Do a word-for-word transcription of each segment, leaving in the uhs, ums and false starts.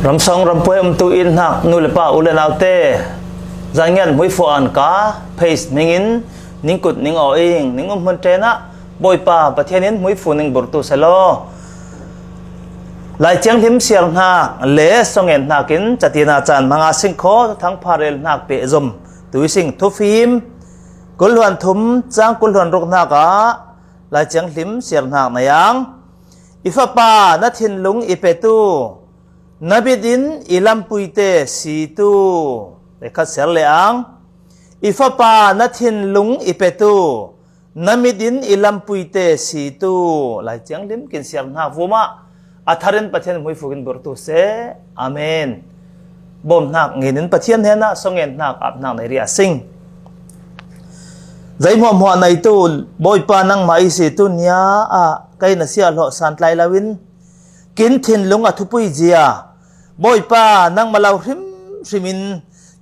Ramsong rampuai umtu in hnak nu le pa u le naute, Zangian Hmuifu an ka pheis hmingin ning kut ning aw ing ning um hmun ṭenah Bawipa Pathian in hmuifu ning burtu selaw. Lai Thianghlim siar hnak le songen hnakin catina caan hmanga singkhaw thangpha rel hnak pehzom tui sing thufim kulhluan thum cang kulhluan ruk hnakah Lai Thianghlim siar hnak na yang. I Fapa na thinlung i petu, na mit in i lampuite situ. Khat siar le ang. I Fapa na thinlung i petu, na mit in i lampuite situ. Lai Thianghlim kin siar hnak vumah a tharin Pathian hmuifu kin burtu seh. Amen. Bawm hnak ngenin Pathian hnenah songen hnak ap hnak nei ri a sing. Zei hmuahhmuah neitu Bawipa nangmah i situ nia ah kei na siah hlawh santlai loin kin thinlung a thupui zia Bawipa nangmah lo hrimhrim in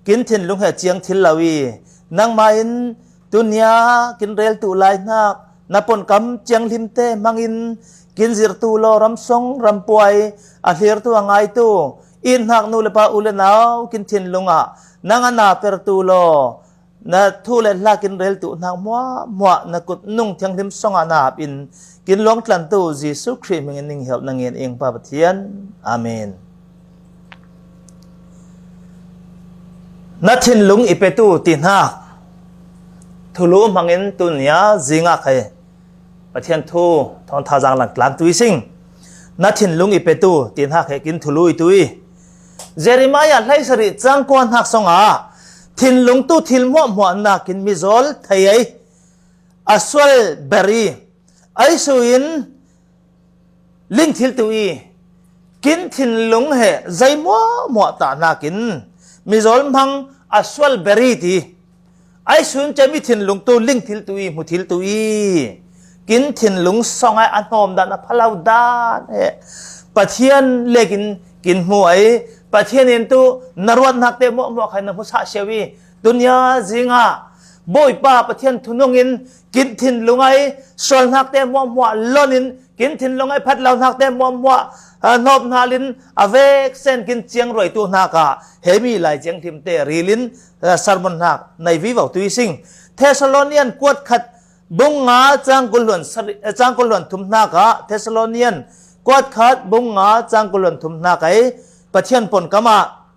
kin thinlung he ciang thil lo i nangmah in tunia kin rel tuh lai hnak na ponkam cianghlimte hmangin kin zirtu law ramsong rampuai a hlirtu a ngaitu in hnak nu le pa u le nau kin thinlung ah nang a na pertu law na thu le hla kin rel tuh hnak hmuahhmuah na kut nung thianghlim songah na ap in kin luangtlantu Jesuh Khrih hmingin ning helh na ngen ing Pa Pathian. Amen. Na thinlung i petu ti hnak thulu hmangin tunia zingah khai Pathian thu thawn thazang lang tlang tui sing. Na thinlung i petu ti hnak he kin thulu i tui. Jeremiah hleisarih cang kua hnak songah thinlung tu thil hmuahhmuah nakin mizawl thei ei a sual ber i ai su in ling thil tu i kin thinlung he zei hmuahhmuah tah nakin mizawl hmang a sual ber i ti. Ai sun cem i thinlung tu ling thil tu i hmu thil tu i kin thinlung song ai a hnawm dan a phalo dan he Pathian lekin kin hmu ai. Pathian in tu na ruat hnak te hmuahhmuah khai na hmu sah siau i tunia zingah Bawipa Pathian thunung in kin thinlung ai sual hnak te hmuahhmuah lon in kin thinlung ai phat lo hnak te hmuahhmuah hnawp hnal in a vek sen kin ciang ruai tu hnak ah hemi Lai Thianghlim te ril in sermon hnak nei vivo tui sing. Thessalonian kuat khat bung nga cang kulhluan sari cang kulhluan thum hnak ah Thessalonian kuat khat bung nga cang kulhluan thum hnak ai Pathian ponkam ah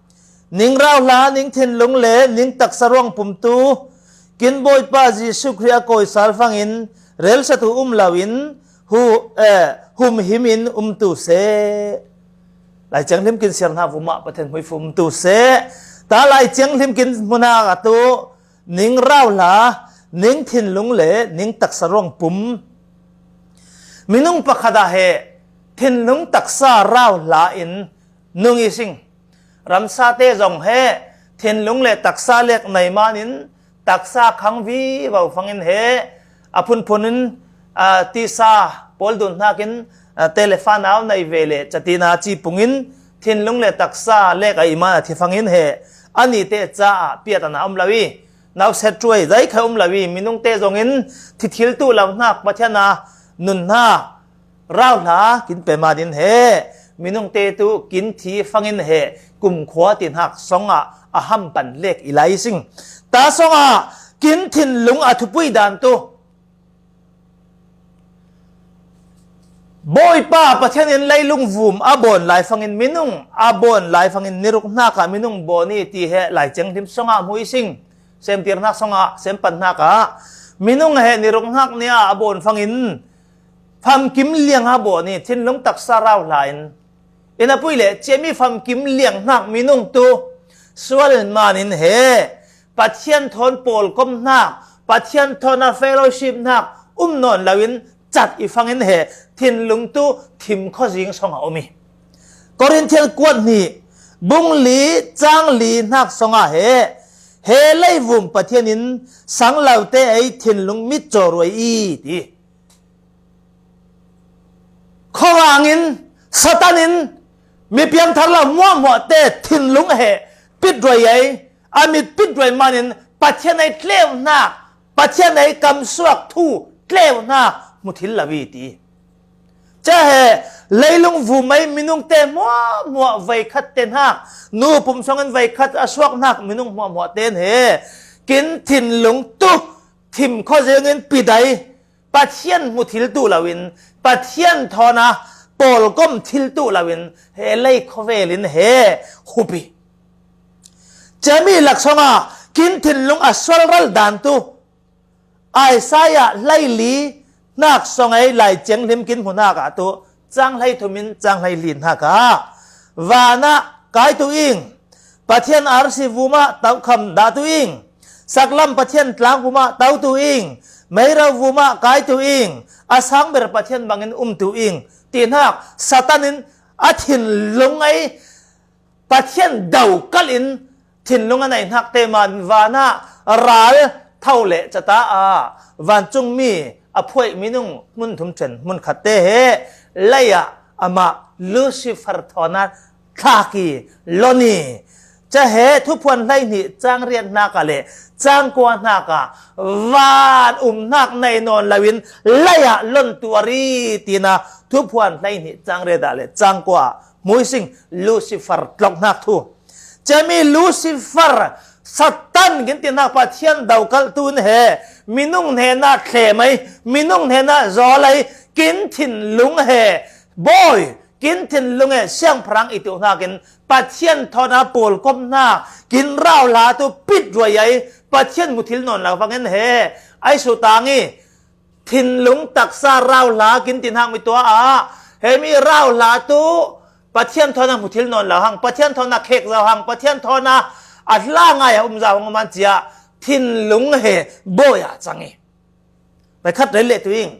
ning rauhla ning thinlung le ning taksa ruang pumtu kin Bawipa Jesuh Khrih a kawi sal fangin relsatu um loin hu eh, humhim in umtu seh. Lai Thianghlim kin siar hna vumah Pathian hmuifu umtu seh. Ta Lai Thianghlim kin hmu hna tu ning rauhla ning thinlung le ning taksa ruang pum minung pakhat ah he thinlung taksa rauhla in nung i sing. Ramsate zong he thinlung le taksa lek nei manin taksa khang vivo fangin he a phunphun in tisa pawl dun hnakin telefan au nei ve le catina ci pungin thinlung le taksa lek a iman a thi fangin he a nite caah piat an a um lo i nauset cuai zei kha um lo i minungte zongin thithil tu lo hnak Pathian a nun hna rauhla kin pe manin he minungte tu kin thi fangin he kumkhua ti hnak songah a hampan lek i lai sing. Ta songah kin thinlung a thupui dan tu Bawipa Pathian in leilung vum a bawn lai fangin minung a bawn lai fangin niruk hnak ah minung bawn i ti he Lai Thianghlim songah hmu i sing. Semtir hnak songah sempan hnak ah minung he niruk hnak nia a bawn fangin famkim liang a bawn i thinlung taksa rauhla in in a pui le ciami famkim liang hnak minung tu sual manin he Pathian thawn pawlkom hnak Pathian thawn a fellowship hnak um nawn loin cat i fangin he thinlung tu thim khuazing song a um i Korinthian kuat hnih bung li cang li hnak songah he he leivum Pathian in sanglaute ei thinlung mit cawruai i ti khuavangin Satan in mipiang thar lo muahmuah te thinlung he pitruai ei a mit pitruai manin Pathian ei tleu hnak Pathian ei kamsuak thu tleu hnak hmu thil lo i ti. Ca he Leilung vumai minungte hmuahhmuah veikhat te hnak, nu pumsawngin veikhat a suak hnak minung hmuahhmuah te he kin thinlung tu thim khuazingin pidai, Pathian hmu thil tuh loin, Pathian thawn a pawlkom thil tuh loin, he lei khawvelin he hupi. Cami laksawng a kin thinlung a sualral dan tu Isaiah hleili hnak sawng ei Lai Thianghlim kin hmu hnak ah tu cang hleithum in cang hleili hnak ah, van ah kai tu ing, Pathian arsi vum ah tokham dah tu ing, saklam Pathian tlang vum ah to tu ing, meiro vum ah kai tu ing, a sangber Pathian bangin um tu ing, ti hnak Satan in a thinlung ei Pathian dokalh in thinlung a nei hnak te man van ah ral tho le cata ah vancungmi a phuaih minung hmun thum ṭhen hmun khat te he lei ah amah Lucifer thawn a thlak i lon i, ca he Thuphuan hleihnih cang riat hnak ah le cang kua hnak ah van um hnak nei nawn loin lei ah lon tuar i, tina Thuphuan hleihnih cang riat ah le cang kua ah hmui sing Lucifer tlok hnak thu. Cami Lucifer, Satan kin ti hnak Pathian dokalh tu in he minung hnenah thlem ei, minung hnenah zawl ei, kin thinlung he bawi, kin thinlung he siangpahrang i tuh hnakin Pathian thawn a pawlkom hna kin rauhla tu pit ruai ei, Pathian hmu thil nawn lo fangin he ai sutang i, thinlung taksa rauhla kin ti hnak mi tuah ah, he mi rauhla tu Pathian thawn a hmu thil nawn lo hang, Pathian thawn a khek zo hang, Pathian thawn a a hla ngai a um zo hang man cia thinlung he bawi ah cang i. Pakhat rel le tu ing.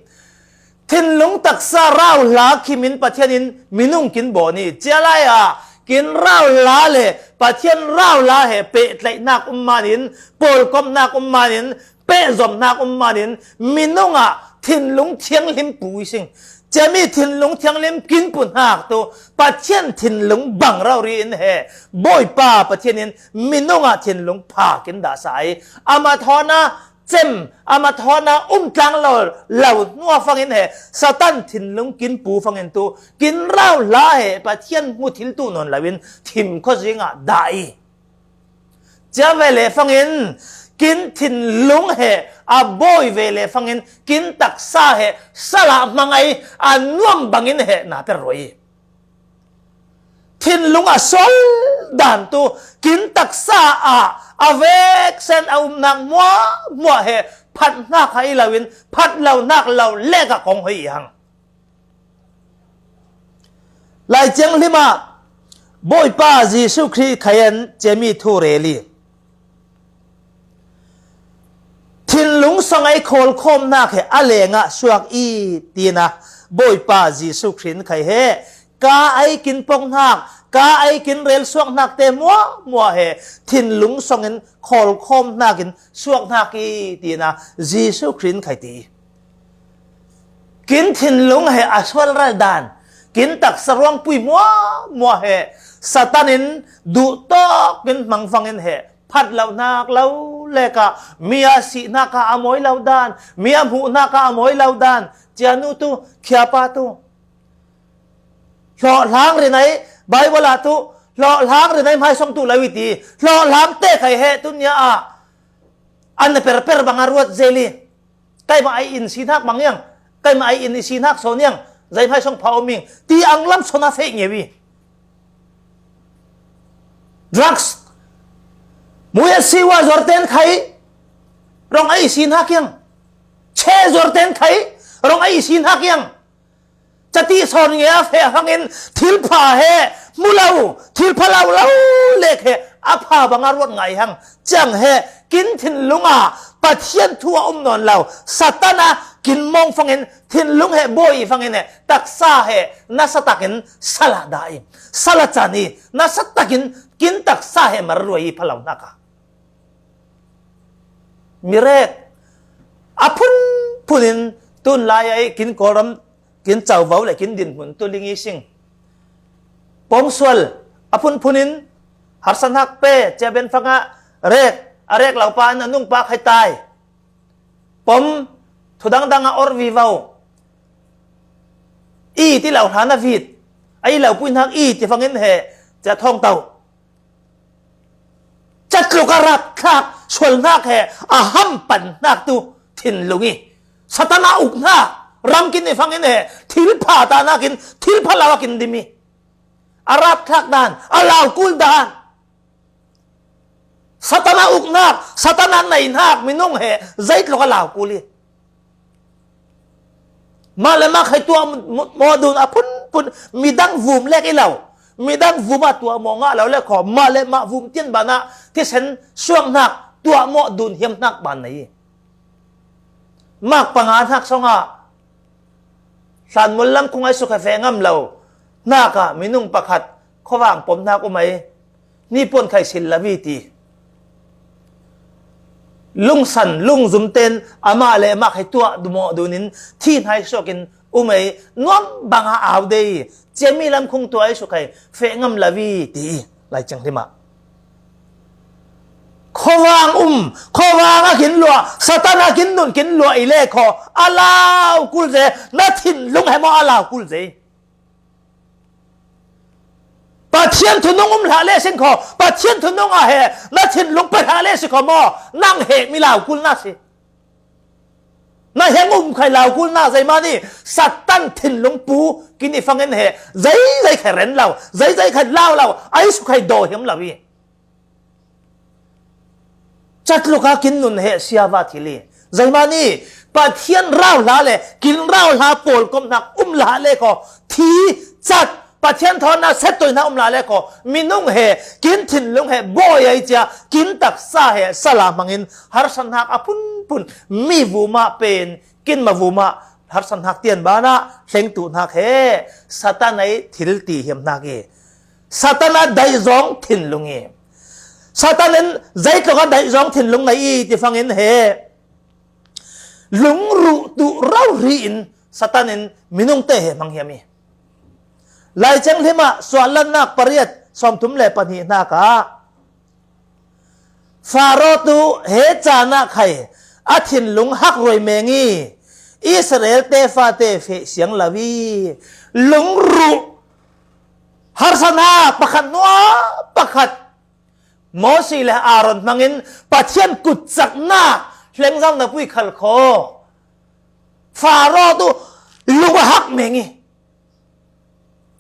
Thinlung taksa rauhla khim in Pathian in minung kin bawn i, cia lai ah kin rauhla le Pathian rauhla he pehtlaihnak um manin, pawlkomhnak um manin, pehzomhnak um manin minung ah thinlung thianghlim pu i sing. Cami thinlung thianghlim kin pu hnak tu Pathian thinlung bang rori in he Bawipa Pathian in minung ah thinlung pha kin dahsa i, amah thawn a cem, amah thawn a um tlang lo, lo hnuah fangin he Satan thinlung kin pu fangin tu kin rauhla he Pathian hmu thil tuh nawn loin thim khuazing ah dah i. Cia vele fangin kin thinlung he a bawi vele fangin kin taksa he salah hmangai a nuam bangin he na per ruai. Thinlung a sual dan tu kin taksa ah a veksen a umnak muahmuah he phat hnak hai loin phat lo hnak lo lek ah kong hoi i hang. Lai Thianghlim ah Bawipa Jesuh Khrih khai an cemi thu rel i, thinlung song ei khawlkhawm hnak he a leng ah suak i, tina Bawipa Jesuh Khrih khai he ka ei kin pong hnak, ka ei kin rel suak hnak te muahmuah he thinlung song in khawlkhawm hnak in suak hnak i, tina Jesuh Khrih khai ti. Kin thinlung he a sualral dan, kin taksa ruangpui muahmuah he Satan in duhtawk in hmang fangin he phat lo hnak lo lek ah mi a sih hnak ah a mawi lo dan, mi a hmuh hnak ah a mawi lo dan, cianu tu, khiapa tu, hlawhhlang rin ai, Baibal ah tu, hlawhhlang rin ai hmaisong tu lo i ti, hlawhhlang te khai he tunia ah an na perper bang a ruat zel i, keimah ai in si hnak mang iang, keimah ai in i si hnak sawn iang, zei hmaisong pha om ing ti ang lam sawn a feh ngeu i. Drugs, mui a siwa zor ten khai rong ai si hnak iang, che zor ten khai rong ai si hnak iang. Cati sawn nge a feh hangin thil pha he hmu lo, thil pha lo lo lek he a pha bang a ruat ngai hang. Ciang he kin thinlung a Pathian thu a um nawn lo, Satan a kin mawng fangin thinlung he bawi fangin he taksa he nasa takin sala dah i, sala can i, nasa takin kin taksa he marruai i pha lo hnaka. Mirek a phunphun in tun lai ai kin Kawlram kin covo le kin dinhmun tu ling i sing. Pawngsual a phunphun in harsa hnak pe cia ben fangah rek, a rek lo pa in a nungpa khai tai. Pom thudangdang a orh vivo. I ti lo hlan a vit, a i lo pui hnak i ti fangin he cia thawng to. Catluk a rap thlak sual hnak he a ham pan hnak tu thinlung i Satan a uk hnak ramkin i fangin he thil pha ta nakin thil pha lo a kin dim i a rap thlak dan, a lau kul dan, Satan a uknak, Satan a neihnak minung he zeitluk a lau kul i. Mah le mah khai tuah mawh dun a phunphun midang vum lek i lo. Midang vum a tuah mawh ngah lo le khaw, mah le mah vum tian banah thisen suaknak tuah mawh dun hiamnak ban nei i. Mak panga hnak songah hlanmul lam khung ai suk he feh ngam lo hnakah minung pakhat khuavang pom hnak um ai. Ni puan khai sil lavi ti. Lungsan, lungzum ten amah le amah khai tuah dumawh dunin thi hnai suakin um ai. Nuam banga au dei. Ciami lam khung tuah ai suk khai feh ngam lavi ti. Lai Thianghlim ah khuavang um, khuavang a kin luah, Satan a kin nun kin luah i le khaw, a lau kul ze, na thinlung he maw a lau kul ze. Pathian thunung um hlah le sin khaw, Pathian thunung a he, na thinlung pe hlah le si khaw maw, nang he mi lau kul na si. Na heng um khai lau kul na zeimani, Satan thinlung pu, kin i fangin he, zeizei khai ren lo, zeizei khai lau lo, ai su khai daw hiam lo i. Catluka kin nun he siava thil i. Zeimani, Pathian rau hla le, kin rau hla pawl kom hnak um hlah le khaw, thi, cat, Pathian thawn a set toi hna um hlah le khaw, minung he, kin thinlung he, bawi ai cia, kin taksa he, sala hmangin, harsan hnak a phunphun, mi vumah pen, kin ma vumah, harsan hnak tian banah, hlengtu hnak he, Satan ai thil ti hiam hnak i. Satan a daih zong thinlung i. Satan in zeitluk a daih zong thinlung nei i ti fangin he lungruh tu rauhri in Satan in minung te he hmang hiam i. Lai Thianghlim ah suahlatnak pariat sawmthum le pahnih hnak ah Faro tu he caan ah khai a thinlung hak ruai meng i Israel te fate feh siang lo i lungruh harsa hna pakhat hnuah pakhat Mosi le Aaron hmangin Pathian kutcaknak hlengzau na pui khal kho. Faro tu lung a hak meng i.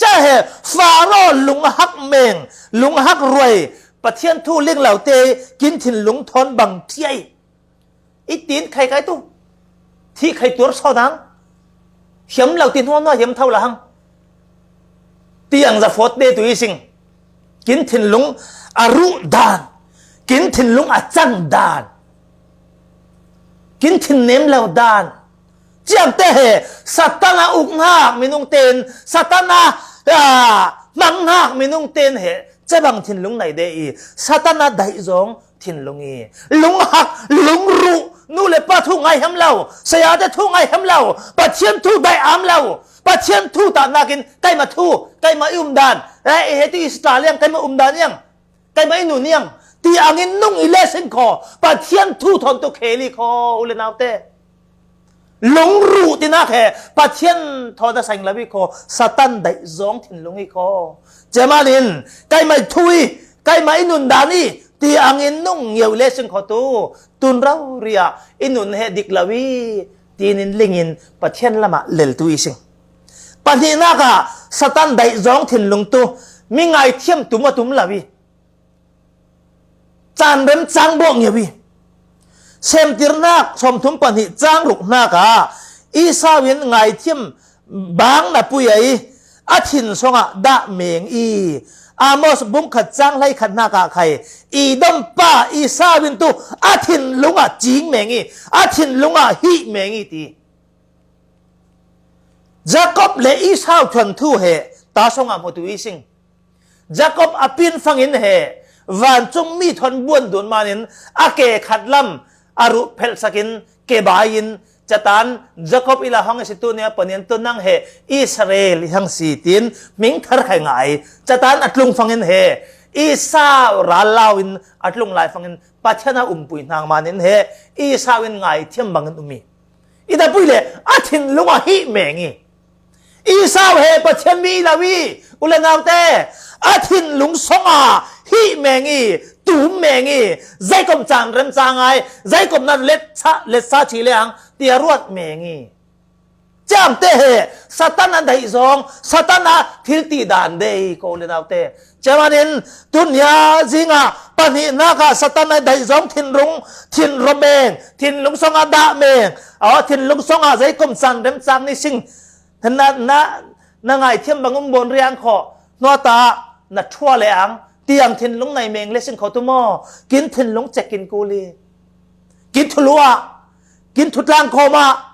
Ca he Faro lung a hak meng, lung a hak ruai, Pathian thu ling lo te kin thinlung thawn bang thiai. I tin khai kai tu. Thi khai tuar so dang. Hiam lo tin huan hiam tho la hang. Tiang za fot te tu i sing. Kin thinlung a ruh dan. Kin thinlung a cang dan. Kin thinnem lo dan. Ciang te he Satan a uk hnak minung ten, Satan a, a, hmang hnak minung ten he, cabang thinlung nei de i, Satan a daih zong thinlung i. Lunghak, lungruh, nu le pa thu ngai hem lo, saya te thu ngai hem lo, Pathian thu daih am lo, Pathian thu ta nakin, kaima thu, kaima i um dan, eh, he tu i sita liang, kaima um dan iang. Kaima i nun iang, ti angin nung i le sing kho, Pathian thu thawn tu khel i kho, u le nau te. Lungruh tinak he, Pathian thawn a seng lo i kho, Satan daih zong thinlung i kho. Cemanin, kaima i thu i, kaima i nun dan i, ti angin nung ngeu i le sing kho tu, tun rau ria, i nun he dik lo i, tinin lingin Pathian lama lel tu i sing. Pahnihnak ah Satan daih zong thinlung tu, mi ngaithiam tum a tum lo i. Caan rem cang bawh ngeu i. Semtirnak sawmthum pahnih cang ruk hnak ah Esau in ngaithiam bang na pui ai a thin songah dah meng i. Amos bungkhat cang hleikhat hnak ah khai Edom pa Esau in tu a thinlung ah cing meng i, a thinlung ah hih meng i ti. Jacob le Esau thuanthu he ta songah hmutu i sing. Jacob a pin fangin he vancung mi thawn buan dun manin a ke khat lam a ruh phelh sakin ke bai in catan Jacob i la hong i si tu nia panin tu nang he Israel i hang si tin hming thar khai ngai. Catan a tlung fangin he Esau ral lau in a tlung lai fangin Pathian a umpui hnak manin he Esau in ngaithiam bangin um i. I dapui le a thinlung a hih meng i. Esau he Pathian mi lo i, u le naute, a thinlung song a hih meng i, tum meng i, zeikom caan remcang ai, zeikom na letsa, letsa chi le ang, tia ruat meng i. Ciamte he, Satan a daih zong, Satan a thil ti dan de i, ko le naute. Ciamanin, tunia zinga, pahnihnaka Satan a daih zong thinlung, thinlung meng, thinlung song a dah meng, aw, thinlung song a zeikom caan remcang ni sing, na, na, na ngaithiam bang um bon riang kho, nuata na thua le ang, tiang thinlung nai meng le sing kho tu maw, kin thinlung cek kin kuli. Kin thulua, kin thutlang khoma,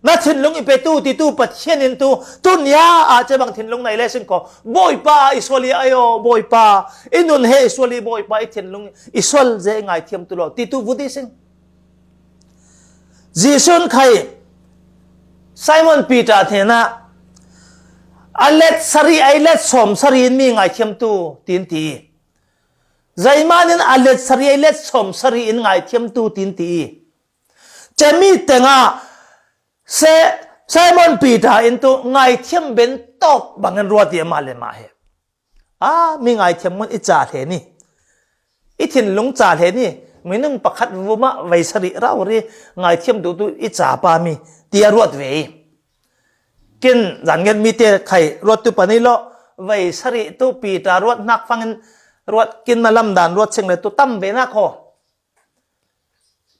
na thinlung i petu, titu, Pathian in tu, tunia a ce bang thinlung nai le sing kho, Bawipa, i sual i ayo, Bawipa, i nun he i sual i Bawipa, i thinlung, i sual ze i ngaithiam tu lo, titu vuti sing. Jesu'n khai Simon Peter hnenah, a let sari, a let sawm sari in mi ngaithiam tu, tin ti. Zeimanin a let sari, a let sawm sari in ngaithiam tu, tin ti. Cemi tenga se Simon Peter in tu ngaithiam ben tawp bangin ruat i ama le ma he. A, mi ngaithiam ngun i ca hle ni. I thinlung ca hle ni. Minung pakhat vuma vei sari rau ri ngaithiam dutu i ca pa mi. Tia ruat ve i. Kin zan ngen mi te khai ruat tu pani lo. Vei sari tu Peter ruat nak fangin ruat kin na lamdan ruat sing le tu tam ve nak ho.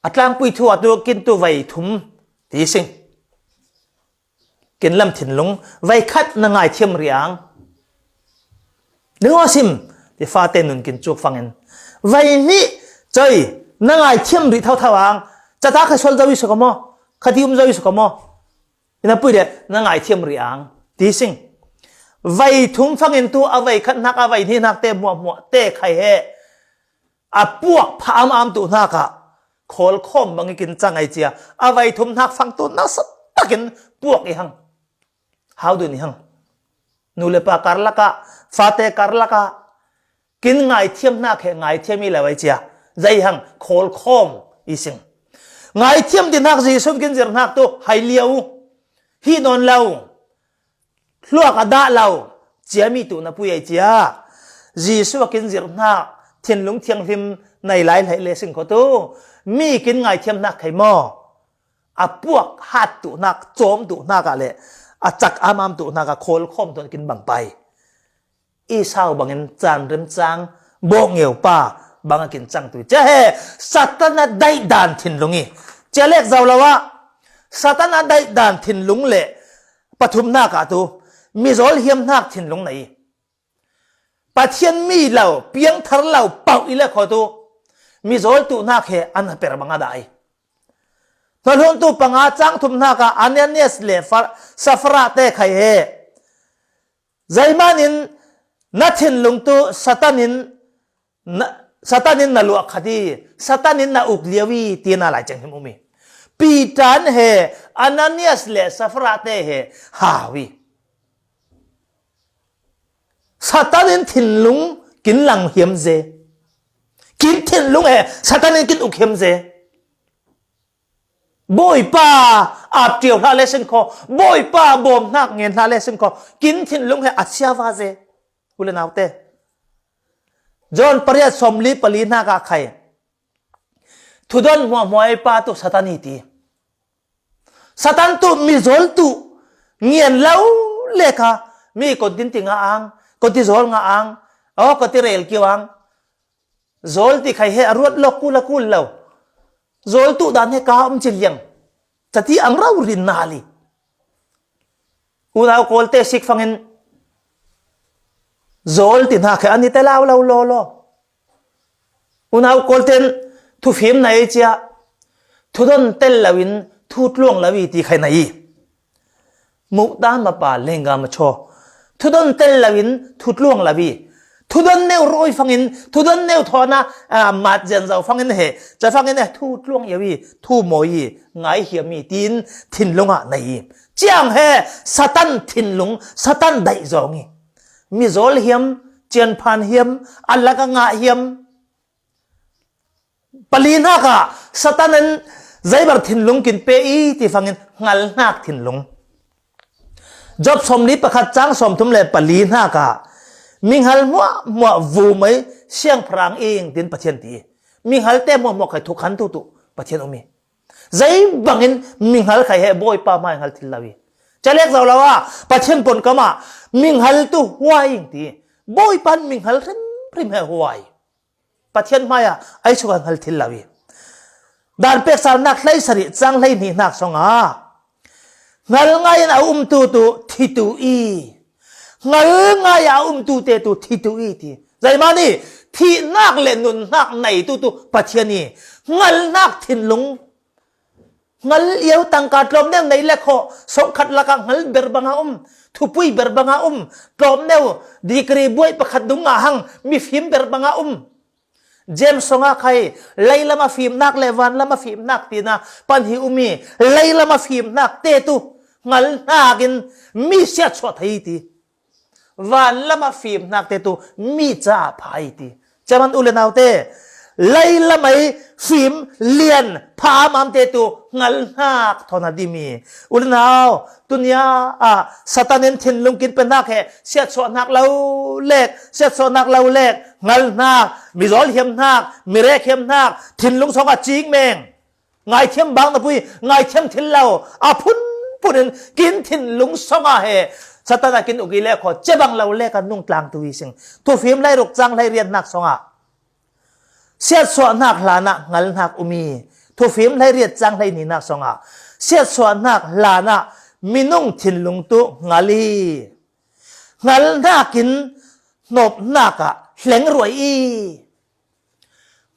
A tlangpui thu a tu kin tu vei thum ti sing. Kin lam thinlung vei khat na ngaithiam riang. Ning aw sim ti fate nun kin cuk fangin. Vei nih coi na ngaithiam ri thau thau ang. Cata kha sual zo i suk a maw? Kha ti um zo i suk a maw? Ina pui de na ngaithiam riang. Ti sing. Vei thum fangin tu a vei khat nak a vei nih nak te muah muah te khai he. A puak pha am am tu hnaka khawl khawm bang i kin cang ai cia. A vei thum hnak fang tu nasa takin puak i hang. Hau dun i hang. Nu le pa karlaka, fate karlaka. Kin ngaithiam hnak he ngaithiam i lo ai cia. Zei hang khawl khawm i sing. Ngaithiam ti hnak Jesu'n kin zir hnak tu hai liau. Hi nawn lo. Hluak a dah lo, ciami tu na pui ai cia. Jesuh a kin zirh hnak, thinlung thianghlim nei lai hlei le sing kho tu. Mi kin ngaithiam hnak khai maw? A puak hat tu hnak, cawm tu hnak ah le a cak amam tu hnak ah khawl khawm tu kin bang pai. Esau bangin caan remcang, bawngeu pa bang a kin cang tu. Cia he, Satan a daih dan thinlung i. Cia lek zau lo ah, Satan a daih dan thinlung le pathum hnak ah tu, mizawl hiam hnak thinlung nei. Pathian mi lo, piangthar lo, pauh i le kho tu, mizawl tu hnak he an per bang a dah i. Hnathluan tu panga cang thum hnak ah Ananias le Fa-, Safira te khai he. Zeimanin na thinlung tu Satan in na, Satan in na luah khat i, Satan in na uk liau i, tina lai ceng him um i. Peter he, Ananias le Safira te he, hau i. Satan in thinlung kin lang hiam ze. Kin thinlung he, Satan in kin uk hiam ze. Bawipa ap ṭiau hlah le sing kho, Bawipa bawm hnak ngen hlah le sing kho, kin thinlung he a siava ze. U le naute. John pariat sawmli pali hnak ah khai. Thudon hmuahhmuah ei pa tu Satan i ti. Satan tu mizawl tu ngian lo le kha mi kon tin ti nga ang, kon ti zawl nga ang, aw kon ti rel kiau ang. Zawl ti khai he a ruat lo kul a kul lo. Zawl tu dan he ka um ci liang. Cati ang rau rin na li. Unau kawlte sik fangin zawl ti hna khe an i te lau lo law law. Unau kawlte in thufim na ei cia. Thudon tel lo in thu tluang lo i ti khai na i. Muhta mapa lengga machaw. Thudon tel lo in thu tluang lo i. Thudon neu rawi fangin, thudon neu thawn a, a, mat zian zo fangin he, ca fangin he, thu tluang yo i, thu mawi i, ngai hiam i, tin thinlung ah na i. Ciang he, Satan thinlung, Satan daih zawng i. Mizawl hiam, cianphan hiam, a lak a ngah hiam. Pali hnak ah Satan in zeibar thinlung kin pe i ti fangin hngal hnak thinlung. Job sawmli pakhat chang sawmthum le pali hnakah, "Minghal hmuahhmuah vumai siangpahrang ing," tin Pathian ti. Minghalte hmuahhmuah khai thukhan tutu Pathian um hi. Zei bangin minghal khai he Bawipa hmai hngal thil lo hi. Calek zo lo a, Pathian pawnkam ah minghal tu huai ing ti. Bawipa in minghal hrimhrim he huai. Pathian hmai ah ei suk a hngal thil lo hi. Dan peksalnak hleisarih chang hleihnih hnak sawngah, "Hngal ngaiin a umtu tu thitu i, hngal ngai a umtu te tu thitu i," ti. Zeimani thihnak le nunnak neitu tu Pathian i, hngalnak thinlung, hngal iau tangka tlawmneu nei le khawh, songkhat lakah hngal ber banga um, thupui ber banga um, tlawmneu degree buai pakhat dungah hang mifim ber banga um. James sawngah khai, "Leilam a fimnak le vanlam a fimnak," tina pan hi um i, leilam a fimnak te tu hngalhnakin mi siatsuah thei ti. Vanlam a fimhnak te tu mi ca pha i ti. Caman u le naute, leilam ei fim lian pha amam te tu hngalhnak thawn a dim i. U le nau, tunia ah Satan in thinlung kin pe hnak he siatsuahnak lo lek, siatsuahnak lo lek, hngalhnak, mizawl hiamhnak, mirek hiamhnak, thinlung sawngah cingmeng, ngaithiam bang na pui, ngaithiam thil lo, a phunphun in kin thinlung sawngah he Satan a kin uk i le khaw, cebang lo le kan nung tlang tu i sing. Thufim hleiruk chang hleiriat hnak sawngah siatsuahnak hlanah hngalhnak um i, thufim hleiriat chang hleihnih hnak sawngah siatsuahnak hlanah minung thinlung tu hngal i, hngalhnak in hnawpnak ah hleng ruai i.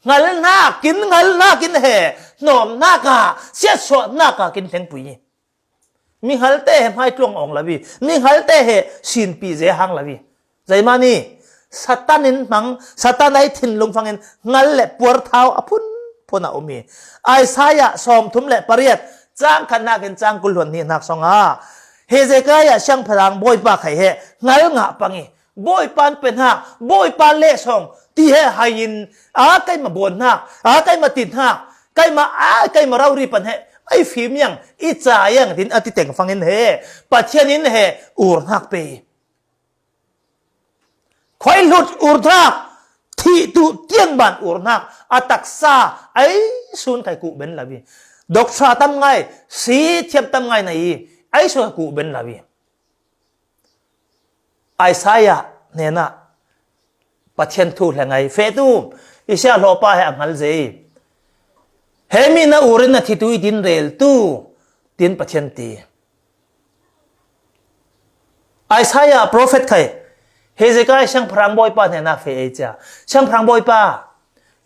Hngalhnak in, hngalhnak in he hnawpnak ah, siatsuahnak ah kin hlengpui i. Minghalte he hmaitluang awng lo i, minghalte he sinpi ze hang lo i. Zeimani Satan in hmang, Satan a i thinlung fangin hngal le puarthau a phunphun a um i. Isaiah sawmthum le pariat, chang khatnak in chang kul hluan hnihnak sawngah, Hezekiah siangpahrang Bawipa khai he hngal ngah pang i, Bawipa in pe hnak, Bawipa lehsawng ti he hai in, a keima buan hnak, a keima tin hnak, keima a keima rori pan he ei fim iang, i ca iang tin a ti teng fangin he Pathian in he ur hnak pe i. Khuaihlut ur hnak, thih tu tianban ur hnak, a taksa ei sun khai kuh ben lo i. Doctor tam ngai, si thiam tam ngai na i, ei sun khai kuh ben lo i. Isaiah hnenah Pathian thu hlengai, "Fehtu, i siahhlawhpa he a hngal zei. He mi na urin na thitu i tin rel tu," tin Pathian ti. Isaiah prophet khai Hezekiah siangpahrang Bawipa hnenah feh ei cia. "Siangpahrang Bawipa,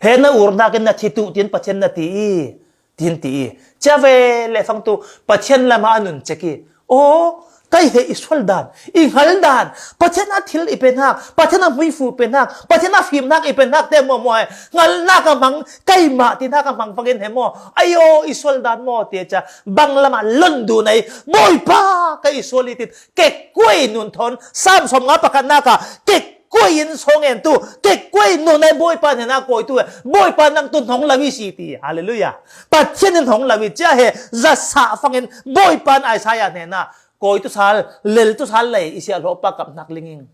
he na ur hnakin na thitu tin Pathian na ti i," tin ti i. Cia ve le fangtu Pathian lamah a nun cek i, "Aw, kei he i sual dan, i hngal dan, Pathian a thil i pe hnak, Pathian a hmuifu pe hnak, Pathian a fimhnak i pe hnak te maw, maw he hngalhnak a hmang, keimah ti hnak a hmang fangin he maw, ayo, i sual dan maw," ti cia bang lamah lon duh nei, "Bawipa, kei i sual i," tin kekkuai nun thawn, Sam sawmnga pakhatnak ah kek kuai in sawngen tu, kekkuai nun ei Bawipa hnenah kawi tu, Bawipa nang tu hnong lo i si ti. Halleluiah. Pathian in hnong lo i cia he zasah fangin Bawipa in Isaiah hnenah kawi tu sal, lel tu sal lei, i siahhlawhpa kap hnak linging.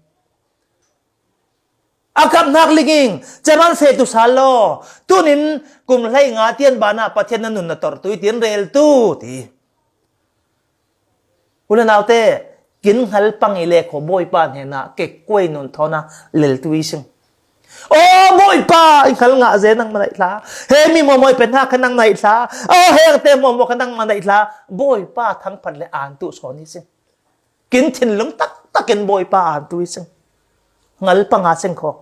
A kap hnak linging, ceman feh tu sal law, tunin kum hlei nga tian banah Pathian na nun na torh tu i tin rel tu ti. U le naute, kin hngal pang i le khaw Bawipa hnenah kekkuai nun thawn a lel tu i sing. "Aw Bawipa, i hngal ngah ze nangmah naih hla. He mi maw, maw i pe hnak kha nang naih hla. Aw, hengte maw, maw kha nangmah naih hla." Bawipa thangphat le an tu sawn i sing. Kin thinlung taktak in Bawipa an tu i sing. Hngal panga sing khaw.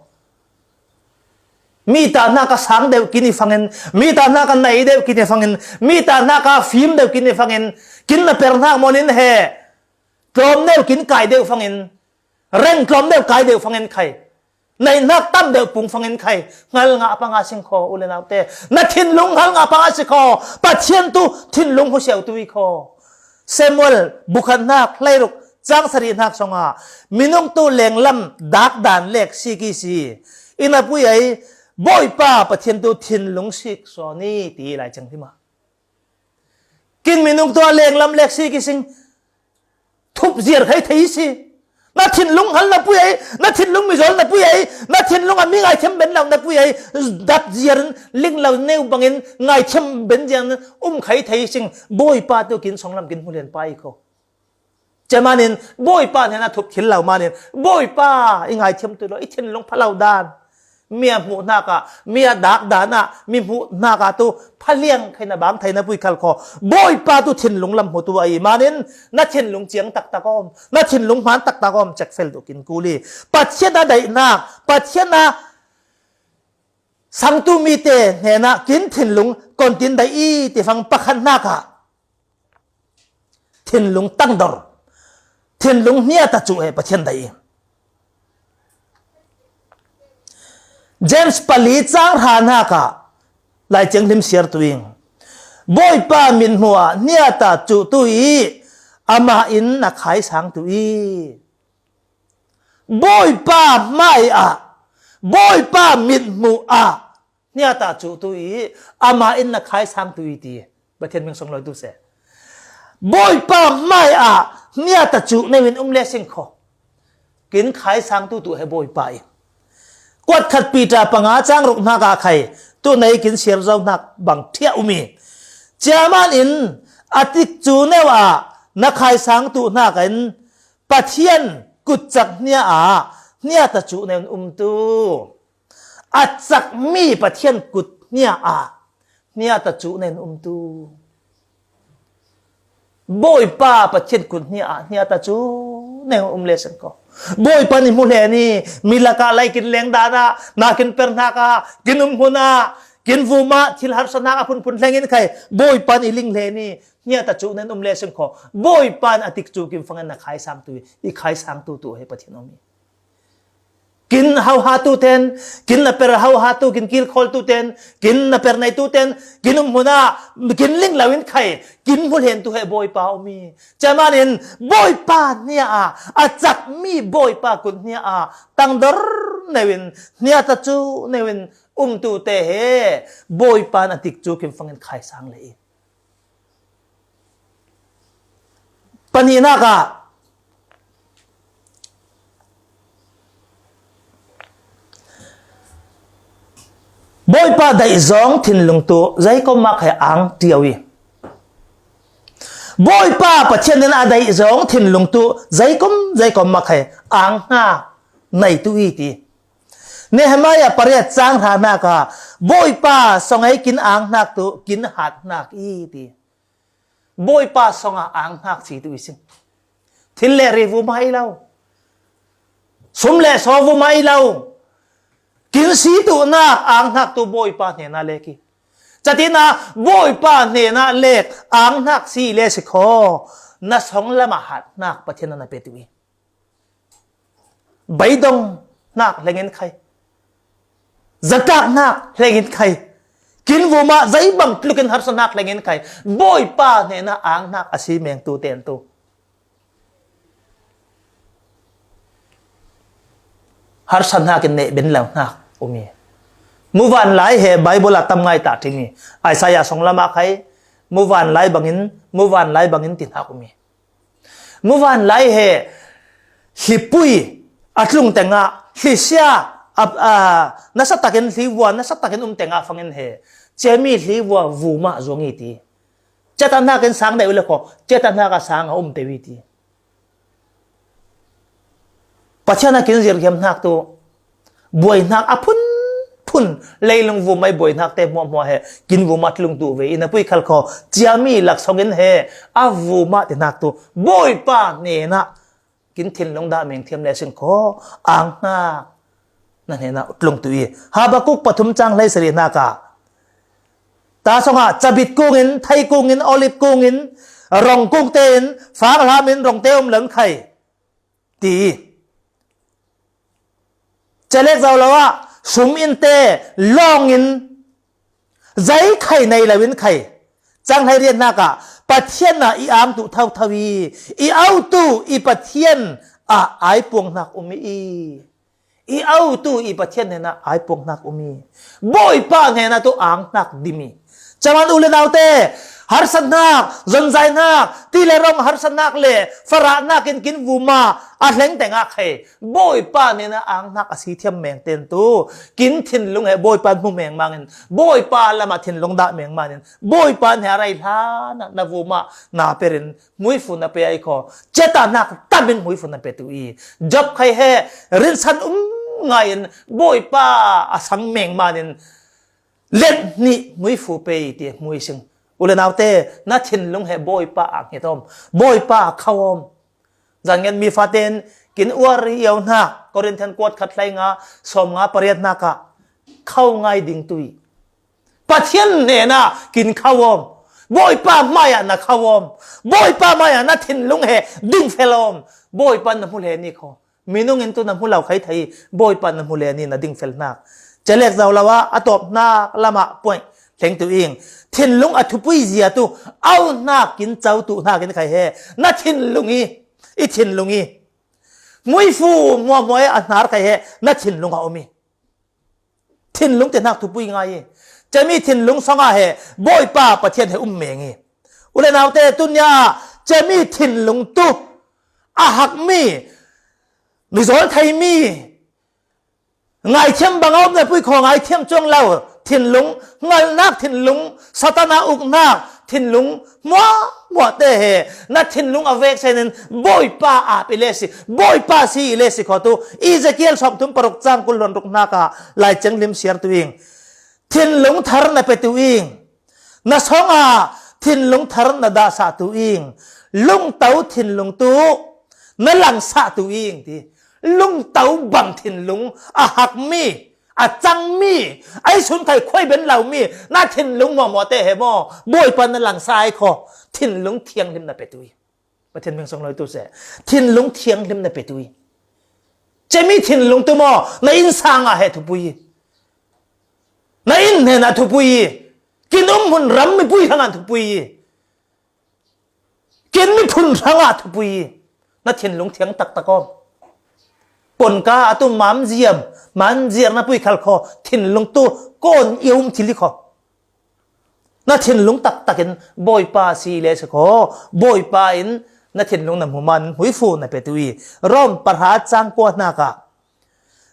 Mi ta hnak a sang deuh kin i fangin, mi ta hnak a nei deuh kin i fangin, mi ta hnak a fim deuh kin i fangin, kin na per hnak maw nin he, tlawm deuh kin kai deuh fangin, reng tlawm deuh kai deuh fangin khai, nei hnak tam deuh pung fangin khai, hngal ngah panga sing khaw, u le naute. Na thinlung hngal ngah panga si khaw, Pathian tu thinlung husiau tu i khaw. Samuel bukhat hnak hleiruk chang sarih hnak sawngah, "Minung tu lenglam dak dan lek sik i si. I na pui ei Bawipa Pathian tu thinlung sik sawn i," ti lai ceng hima. Kin minung tu a lenglam lek sik i sing. thup ziar khai thei si. Na thinlung hal na pui ai, na thinlung mizawl na pui ai, na thinlung a mi ngaithiam ben lo na pui ai, dat ziarin ling lo neu bangin ngaithiam ben ziarin um khai thei sing. Bawipa tu kin songlam kin hmu lian pa i ko. Cia manin Bawipa hnena thup thil lo manin, Bawipa i ngaithiam tu lo, i thinlung pha lo dan. Mi a hmuh hnakah, mi a dak danah, mi hmuh hnakah tu phaliang khaina bang theina pui khal khaw. Bawipa tu thinlung lam hmu tu a i manin, na thinlung ciang taktak awm, na thinlung hman taktak awm, cek fel tu kin kuli. Pathian a daihnak, Pathian a sangtu mite hnenah kin thinlung kontin daih i tifang pakhat hnakah thinlung tangdor, thinlung hniata cuh he Pathian daih i. James pali cang hra hnakah Lai Thianghlim siar tu ing. Bawipa mithmuh ah hniata cuh tu i, amah in na khaisang tu i. Bawipa hmai ah, Bawipa mithmuh ah hniata cuh tu i, amah in na khaisang tu i ti. Pathian ming song lo tu se. Bawipa hmai ah hniata cuh neu in um le sing kho. Kin khaisang tu tu he Bawipa i. Kuat khat Peter panga cang ruk hnakah khai, tu nei kin siar zo hnak bang thiah um i. Cia manin a tik cu neu ah na khaisang tu hnak in Pathian kutcak hnia ah hniata cuh neu in um tu. A cakmi Pathian kut hnia ah hniata cuh neu in um tu. Bawipa Pathian kut hnia ah hniata cuh neu in um le seng ko. Bawipa nih hmu hle ni, mi lakah lai kin leng dan ah, na kin per hnak ah, kin um hmun ah, kin vum ah, thil harsa hnak a phunphun hleng in khai. Bawipa nih ling hle ni, hniata cuh neu in um le seng ko. Bawipa nih a tik cu kin fangin na khaisang tu i, i khaisang tu tu he Pathian om i. Kin hauha tu ten, kin na per hauha tu, kin kilkhawl tu ten, kin na per nei tu ten, kin um hmun ah, kin ling lo in khai, kin hmu hlen tu he Bawipa um i. Cia manin Bawipa hnia ah, a cakmi Bawipa kut hnia ah, tangdor neu in, hniata cuh neu in um tu te he, Bawipa nih a tik cu kin fangin khaisang le i. Pahnihnak ah Bawipa daih zong thinlung tu zeikom ah khai ang ṭio i. Bawipa Pathian in a daih zong thinlung tu zeikom, zeikom ah khai ang hna nei tu i ti. Nehemiah pariat cang hra hnak ah Bawipa song ei kin ang hnak tu kin hat hnak i ti. Bawipa song ah ang hnak si tu i sing. Thil le ri vum ah i lo. Sum le saw vum ah i lo. Kin si tu nak ang hnak tu Bawipa hnenah lek i. Catinah Bawipa hnenah lek ang hnak si le si kho. Na song lamah hat hnak Pathian na pe tu i. Beidong hnak hlengin khai. Zatak hnak hlengin khai. Kin vum ah zeibang tlukin harsa hnak hlengin khai. Bawipa hnenah ang hnak a si meng tu ten tu. Harsa hnak in neh ben lo hnak um i. Muvanlai he Baibal ah tam ngai ta ṭhing i. Isaiah song lamah khai. Muvanlai bangin, muvanlai bangin ti hnak um i. Muvanlai he hlipui a tlung tengah, hlisia a, a, nasa takin, hlivua nasa takin um tengah fangin he ciami hlivua vum ah zuang i ti. Ciata hnakin sang deuh le kho, ciata hnaka sang a um peuh i ti. Pathian a kin zirhiam hnak tu, buaihnak a phunphun, leilung vumai buaihnak te hmuahhmuah he kin vum a tlung tu ve i na pui khal kho, ciami laksawng in he a vum a ti hnak tu, Bawipa hnenah kin thinlung dah meng thiam le sin kho, ang hnak na hnenah tlung tu i. Habakuk pathum cang hleisarih hnakah, ta songah cabit kungin, thei kungin, olip kungin, rong kung tein, fang hlam in rong te um lo in khai. Ti. Celek zo lo ah, sum in te, lawng in, zei khai nei lo in khai. Cang hlei riat hnakah, Pathian ah i ang tu thotho i, i au tu i Pathian ah ai puang hnak um i. I au tu i Pathian hnenah ai puang hnak um i. Bawipa hnenah tu ang hnak dim i. Caman u le naute, Harsatnak, zonzainak, ti le rong harsatnak le farahnak in kin vuma a hleng tengah khai Bawipa hnena angnak a si thiam mengten tu kin thinlung he Bawipa hmu mengmangin Bawipa lamah thinlung dah mengmanin Bawipa hne a rei hlanah na vuma na perin hmuifu na pe ai kho. Cetahnak tamin hmuifu na pe tu i Job khai he rinsan um ngaiin Bawipa a sang mengmanin let hnih hmuifu pe i ti hmui sing. U le naute, na thinlung he Bawipa a nghet om, Bawipa a khau om. Zan ngen mi faten kin uar i au hnak Korinthian kuat khat hlei nga sawm nga pariat hnakah khau ngai ding tu i Pathian hnena kin khau om. Bawipa hmaiah na khau om. Bawipa hmaiah na thinlung he dingfel om. Bawipa na hmu le ni kho. Minung in tu na hmu lo khai thei, Bawipa na hmu le ni na dingfel hnak. Celek zo lo ah a tawp hnak lamah point thleng tu ing. Thinlung a thupui zia tu au hnak kin co tu hnak in khai he. Na thinlung i, i thinlung i. Hmuifu muahmuah i a hnar khai he, na thinlung a om i. Thinlung te hnak thupui ngai i. Cemi thinlung sangah he, Bawipa Pathian he um meng i. U le naute, tunia cemi thinlung tu a hakmi, mizawl theimi, ngaithiam bang a um na pui kho ngaithiam cuang lo, thinlung, ngalhnak thinlung, Satan a uknak thinlung, muahmuah te he, na thinlung a vek senin Bawipa ap i le si, Bawipa si i le si kho tu, Ezekiel sawmthum paruk cang kul hluan ruk hnakah Lai Ciang lim siar tu ing. Thinlung thar na pe tu ing. Na sawngah thinlung thar na dahsah tu ing. Lungto thinlung tu na langsah tu ing ti. Lungto bang thinlung a hakmi, a cangmi, a i sun khai khuai ben lomi, na thinlung muahmuah te he maw, Bawipa na langsah ai kho. Thinlung thianghlim na pe tu i. Pathian hming song lo i tu seh. Thinlung thianghlim na pe tu i. Cemi thinlung tu maw, na innsang ah he thupui i. Na inn hnenah thupui i. Kin um hmun ram mipui hrangah thupui i. Kin miphun hrangah thupui i. Na thinlung thiang taktak aw. Ponka a tu mam ziam, man ziar na pui khal kho, thinlung tu kawn i um thil i kho. Na thinlung taktakin Bawipa si le si kho, Bawipa in na thinlung na hmu man hmuifu na pe tu i. Rom pahra cang kua hnakah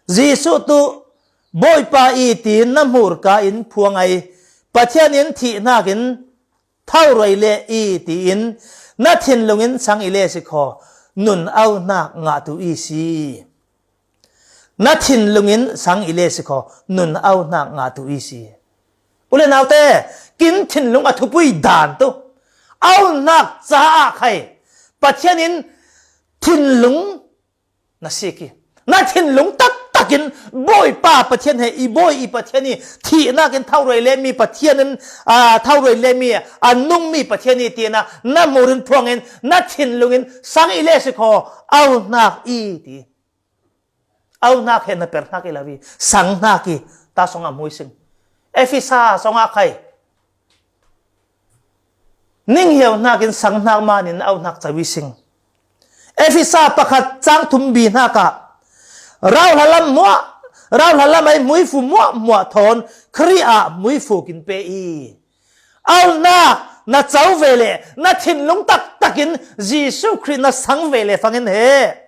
Jesuh tu Bawipa i tiin na hmurka in phuang ai, Pathian in thih hnakin thau roi le i tiin na thinlung in sang i le si kho, nun au hnak ngah tu i si. Na thinlung in sang i le si kho, nun au hnak ngah tu i si. U le naute, kin thinlung a thupui dan tu au hnak caah khai Pathian in thinlung na sik i. Na thinlung taktakin Bawipa Pathian he i Bawi i Pathian i thihnak in thau roi le mi Pathian in, aa, thau roi le mi a nungmi Pathian i tina na hmur in phuang in na thinlung in sang i le si kho, au hnak i ti. Au hnak he na per hnak i lo i, sang hnak i, ta songah hmui sing. Efesa songah khai. Ning hiau hnakin sang hnak manin au hnak co i sing. Efesa pakhat cang thum bi hnakah rauhlalam muah, rauhlalam ai hmuifu muahmuah thawn Khrih ah hmuifu kin pe i. Aunak na co ve le na thinlung taktakin Jesuh Khrih na sang ve le fangin he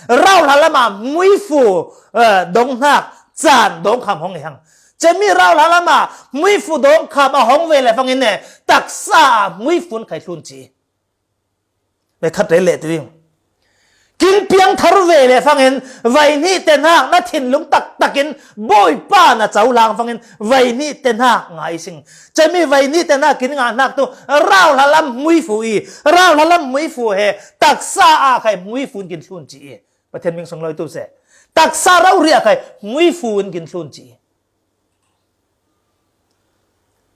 rauhlalam ah hmuifu, eh, donghnak caan dongkham hong i hang. Cemi rauhlalam ah hmuifu dongkham a hong ve le fangin he taksa ah hmuifu in khai thlun ci. Ve khat rel leh tu ing. Kin piang thar ve le fangin vai hnih te hnak na thinlung taktakin Bawipa na cohlang fangin vai hnih te hnak ngai sing. Cemi vai hnih te hnak kin ngah hnak tu rauhlalam hmuifu i, rauhlalam hmuifu he taksa ah khai hmuifu in kin thlun ci i. Pathian hming sung lo i tu seh. Taksa rori ah khai hmuifu in kin thlun ci i.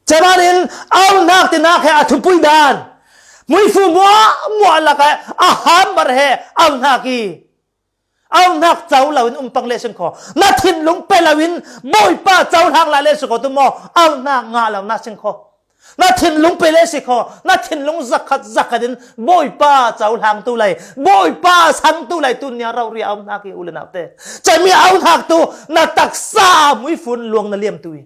Camanin aunak tinak he a thupui dan. Hmuifu muah muah lakah a hambar he aunak i. Aunak co loin um pang le sing kho. Na thinlung pe loin Bawipa cohlang lai le sing kho tu maw? Aunak ngah lo na sing kho. Na thinlung pe le sing kho. Na thinlung zakhat zakhat in Bawipa cohlang tu lai. Bawipa sang tu lai tu nia rori aunak i u le naute. Cami aunak tu na taksa hmuifu in luang na liam tu i.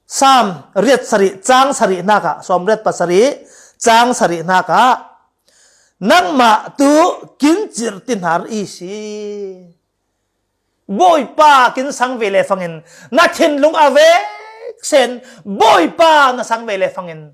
Sam riat sarih cang sarih nakah, sawm riat pasarih cang sarih nakah, nangmah tu kin cirtinhar i si. Bawipa kin sang ve le fangin, na thinlung a veksen Bawipa na sang ve le fangin,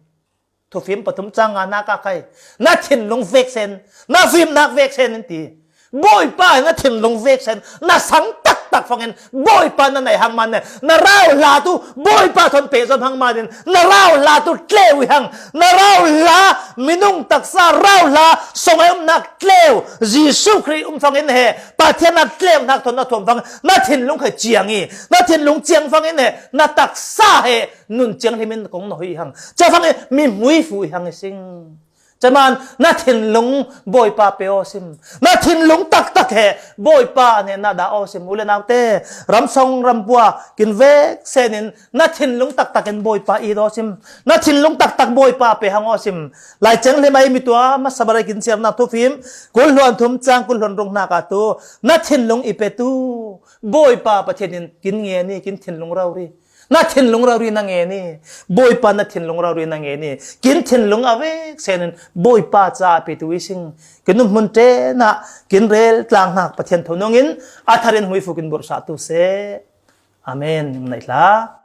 Thufim pathum cang nga nakah khai, na thinlung veksen, na vimnak veksen in ti. Bawipa na thinlung veksen, na sang taktak fangin Bawipa na nei hang man ne, na rauhla tu Bawipa thon pehzom hang manin, na rauhla tu tleu i hang, na rauhla minung taksa rauhla songai umnak tleu, Jesu Khrih um fangin he, Pathian na tleu nak thon na thuam fang, na thinlung khai ciang i, na thinlung ciang fangin he, na taksa he, nun ciang hlimin kong na hui hang. Ca fangin mi hmuifu i hang i sing. Caman na thinlung Bawipa pe aw sim. Na thinlung taktak he Bawipa ne na da aw sim. U le naute, ramsong rampua kin veksenin na thinlung taktakin Bawipa i daw sim. Na thinlung taktak Bawipa pe hang aw sim. Lai ciang hlim ai mi tua masa barai kin siarnak Thufim kul hluan thum cang kul hluan rung nakah tu, na thinlung i pe tu Bawipa Pathian in kin nge ni, kin thinlung rori. Na thinlung rori na nge ni, Bawipa na thinlung rori na nge ni, kin thinlung a veksenin Bawipa ca a pe tu i sing. Kin um hmun tenah kin rel tlang hnak Pathian tho nungin a tharin hmuifu kin burhsah tu seh. Amen. Ning naih hlah.